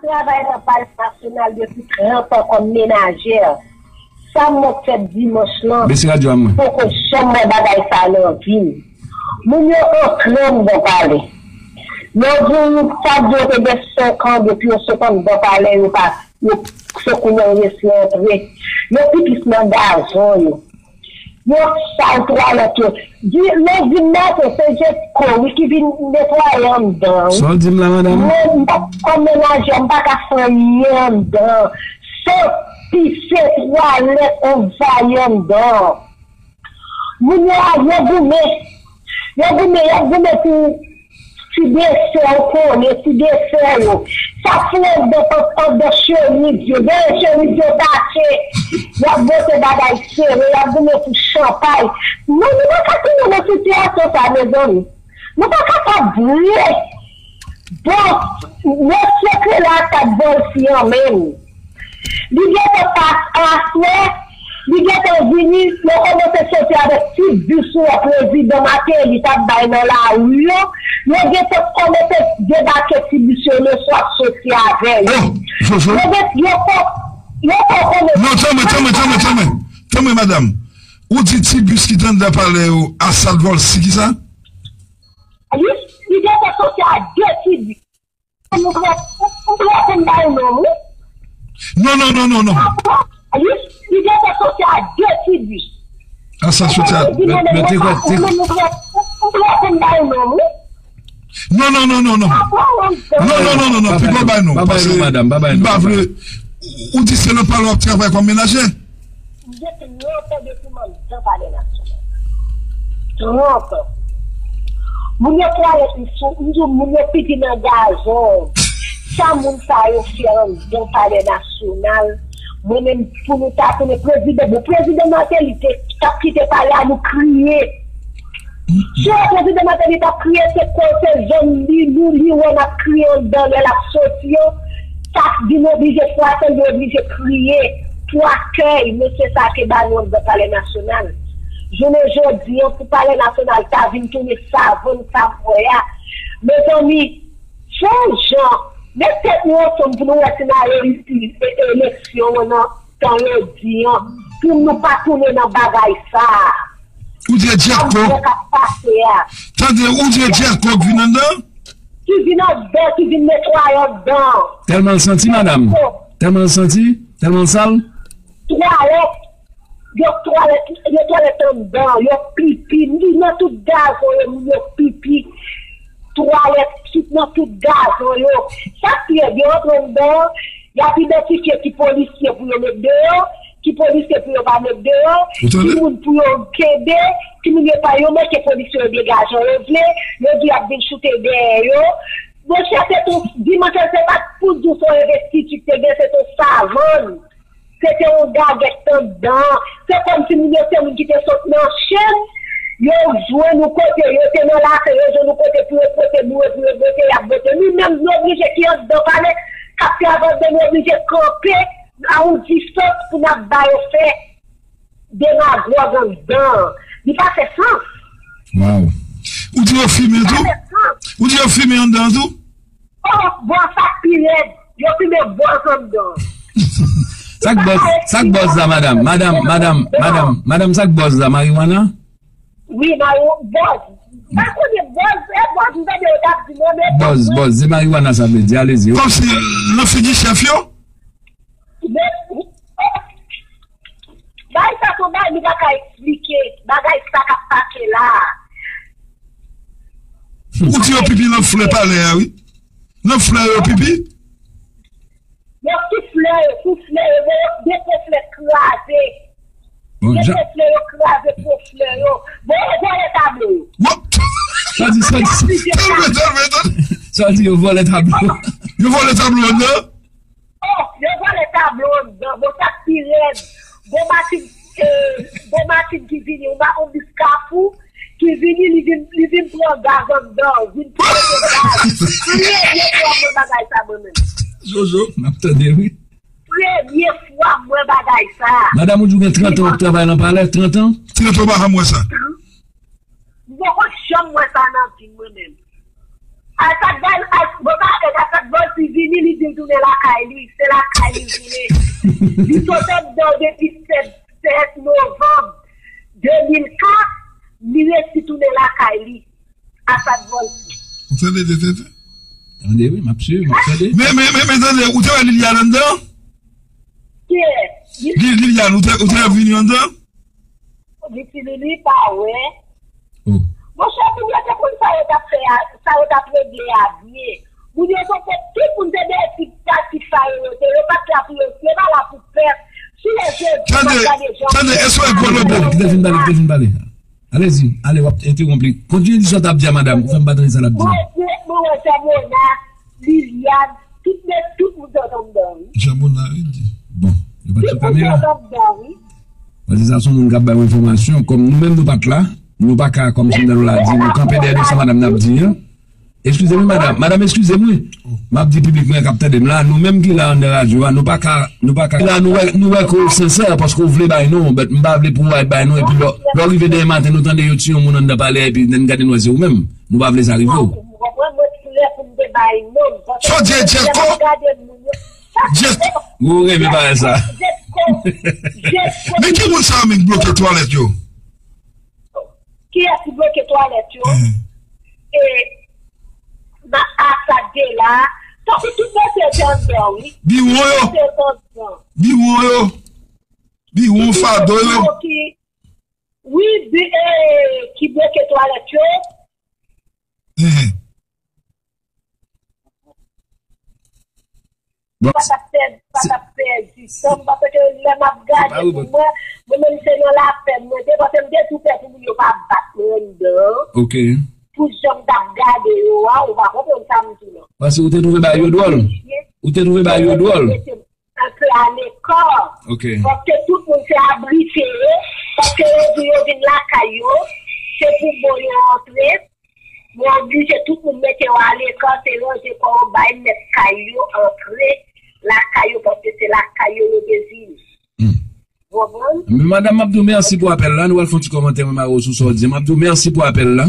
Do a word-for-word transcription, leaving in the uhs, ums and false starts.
Travay nan Palè Nasyonal depi trant an kòm menajè. Sa m wè k fèt dimanch lan, Bese radyo a mwen. Poko janm wè bagay sa nan vi m. Moun yo antre anndan palè. Nan jou sa di yo te gen senk an depi yo sot anndan palè, yo pa, yo se kounye a yo resi antre. Yo pipis nan gazon yo. Yo sal twalèt yo. Di, lendi maten, se Jetco, wi, ki vin netwaye anndan, wi. Sa w di m la, madanm? Mwen, m pa, kòm menajè, m pa ka fè anyen anndan. Santi, se twalèt anvayi anndan. Moun yo a, yo goumen. Yo goumen, yo goumen pou ti desè, ou konnen, ti desè yo. Sa fou anndan, anndan chemiz yo. Dèyè chemiz yo tache. Y ap bote bagay sere, y ap goumen pou chanpay. Non, nou pa ka tounen nan sitiyasyon sa, mezanmi. Nou pa kapab vre. Bon, mesye Krela ak Kat Vòlsi an menm. Li gentan pas aswè, li gentan vini, yo kòmanse soti avèk ti bis ou wè prezidan Martelly t ap bay nan lari yo, yo gentan kòmanse debake ti bis yo, mesye ap soti avè yo. Oh, Jojo. Yo gen, yo fò, yo fò konnen. Non, tanmen, tanmen, tanmen, tanmen. Tanmen, madanm. Ou di ti bis ki t anndan palè yo, a Kat Vòlsi, ki sa? Li, li gentan soti a de ti bis. M prè pou m bay non, wi. Non, non, non, non, non. Li, li gentan soti a de ti bis. A sa soti a. Mwen, mwen, te kwè, te kwè. M prè pou m bay non, wi. Non, non, non, non, non. Non, non, non, non, non, poko bay non. Pa bay non, madanm, pa bay non. M pa vle. Ou di se nan palè w ap travay kòm menajè? M gen trant an depi m anndan Palè Nasyonal. Trant an. Moun yo twalèt m sou, m di w, moun yo pipi nan gazon. Sa moun sa yo fè anndan Palè Nasyonal? Mwen menm, pou nou ta tounen prezidan, bon, prezidan Martelly te, t ap kite palè a, nou kriye. Si yon prezidan Martelly t ap kriye, se kote zòn li, nou, li wè n ap kriye anndan lè l ap soti yo. Sa vin oblije fwape, li oblije kriye pou akèy mesye sa te ba nou anndan Palè Nasyonal. Jounen jodi an, pou Palè Nasyonal ta vin tounen savann sa m wè a. Mezanmi, se yon jan, met tèt nou ansanm pou nou wè si n a reyisi e-, eleksyon an nan tan yo di an, pou nou pa tounen nan bagay sa a. Ou di e Jetco? Sa m wè k ap pase a. Tande, ou di e Jetco k vin anndan? Ki vin anndan, ki vin netwaye anndan. Tèlman l santi, madanm. Tèlman l santi, tèlman l sal. Twalèt. Yo twalèt, yo twalèt anndan, yo pipi. Li nan tout gazon yo, moun yo pipi. Twalèt, tout nan tout gazon yo. Sa k pi ede yo antre anndan, y ap idantifye ki polisye pou yo met deyò, ki polisye pou yo pa met deyò, ki moun pou yo kenbe, ki moun yo pa, yo mete polisye yo degaje jan yo vle, yo di y ap vin choute dèyè yo. Monchè, se t on, dimanch lan, se pa t pou di w se yon envestiti k te gen, se t on savann. Se te yon gagèt anndan. Se kòmsi moun yo se moun ki te sot nan chen. Yo jwenn yon kote, yo te nan lase, yo jwenn yon kote pou yo pote boure, pou yo bote, y ap bote. Nou menm, nou oblije ki anndan palè, k ap travay anndan, nou oblije kanpe a yon distans pou n ap ba yo fè demagòg anndan. Li pa fè sans. Waw. Ou di yo fimen tou? Ou di yo fimen anndan tou? Oh, bwòs sa k pi rèd. Yo fimen bwòs anndan. Sa k bwòs, sa k bwòs la, madanm? Madanm, madanm, madanm, madanm, sa k bwòs la? Mariwana? Wi, mari-, bwòs. Pa konnen bwòs, e bwòs, m tande yo t ap di mwen, men bwòs, bwòs, se mariwana sa vle di, alezi. Kòmsi nan figi chèf yo? Men, bagay sa se yon bagay nou pa ka eksplike. Bagay sa k ap pase la a. Ou di yo pipi nan flè palè a, wi. Nan flè yo pipi? Yo tout flè yo, tout flè yo, men yo gen po flè kraze. Gen po flè yo kraze, po flè yo. Bon, yo vòlè tablo yo. Sa di, sa di, sa di. Talman, talman, talman. Sa di, yo vòlè tablo. Yo vòlè tablo anndan? Oh, yo vòlè tablo anndan. Bon, sa k pi rèd. Bon, Matin, eh, bon, Matin ki vini, yon ba-, yon bis Kafou, ki vini, li vin, li vin pran gaz anndan, vin pran gaz. Premye fwa mwen bagay sa mwen menm. Jojo, m ap tande, wi. Premye fwa mwen bagay sa. Madanm, ou di w gen trant an w ap travay nan palè, trant an? Trant an w pa janm wè sa. M poko janm wè sa nan vi m mwen menm. Asad Bal, as, bon, pa avèk Asad Volcy vini, li di l tounen lakay li. Se lakay li tounen. Li sot anndan depi sèt, sèt novanm de mil kat, li resi tounen lakay li. Asad Volcy. Ou tande, tete? Tande, wi, m ap swiv, m ap tande. Men, men, men, men, tande, ou te wè Liliane anndan? Kiyès? Li, Liliane, ou te, ou te wè vini anndan? Li ti Lili pa wè. Oh. Monchè, moun yo te konn sa yo t ap fè a, sa yo t ap regle a byen. Moun yo te fè, tout moun te dèyè ti pratik sa yo, yo te, yo pa t la pou yo, yo pa la pou pèp. Si lè jodi, tande, m ap gade jan tande, yo e sou e gwo lobo. Kite l fin pale, kite l fin pale. Alezi, ale, w ap entewonp li. Kontinye di sa w t ap di a madanm, ou fè m pa tande sa l ap di. Mwen, mwen, mwen wè Jean Mona, Liliane, tout, tout moun t anndan, wi. Jean Mona, wi, di. Bon, yo pa t sou kamera. Tout moun t anndan, wi. Paske sa se yon moun k ap bay yon enfòmasyon. Kòm nou menm nou pa t la, nou pa ka, kòm Sandra la di, nou kanpe dèyè de sa madanm nan ap di an. Eskize m, wi, madanm. Madanm, eskize m, wi. M ap di piblik mwen k ap tande m la, nou menm ki la anndan radyo a, nou pa ka, nou pa ka. La, nou wè, nou wè ke w sensè, paske w vle bay non, but m pa vle pou w al bay non, epi lè, lè w rive demen maten, nou tande yo tiye yon moun anndan palè a, epi n gade nou wè se ou menm. Nou pa vle sa rive w. Ou konprann, mwen prè pou m te bay non. Sa w di, Djeko? Djeko. Ou renmen bagay sa. Men ki moun sa yo menm k bloke twalèt yo? Kiyès ki bloke twalèt yo? Mhm. E, nan Asad de la, tankou tout mesye yo te anndan, wi. Biwon yo. Tout mesye yo te anndan. Biwon yo. Biwon, fado yo. Ki, wi, bi, e, ki bloke twalèt yo. Mhm. Bon. Pa t ap pèdi, pa t ap pèdi tan, paske lè m ap gade pou mwen, mwen menm se nan lapèn mwen te, paske m te tou pè pou moun yo pa bat mwen anndan. Ok. Pou jan m t ap gade yo a, ou pa konprann sa m di non. Paske ou te twouve bagay yo dwòl. Ou te twouve bagay yo dwòl. Antre alekò. Ok. Paske tout moun se abrite yo, paske yo di yo vin lakay yo, se pou bon yo antre. Mwen oblije tout moun mete yo alekò, se ranje kò yo bay mèt kay yo antre lakay yo, paske se lakay yo yo te vini. Hmm. Ou konprann? Men madanm, m ap di w mèsi pou apèl la. Nou pral fè yon ti kòmantè, mwen mare w sou sa w di. M ap di w mèsi pou apèl la.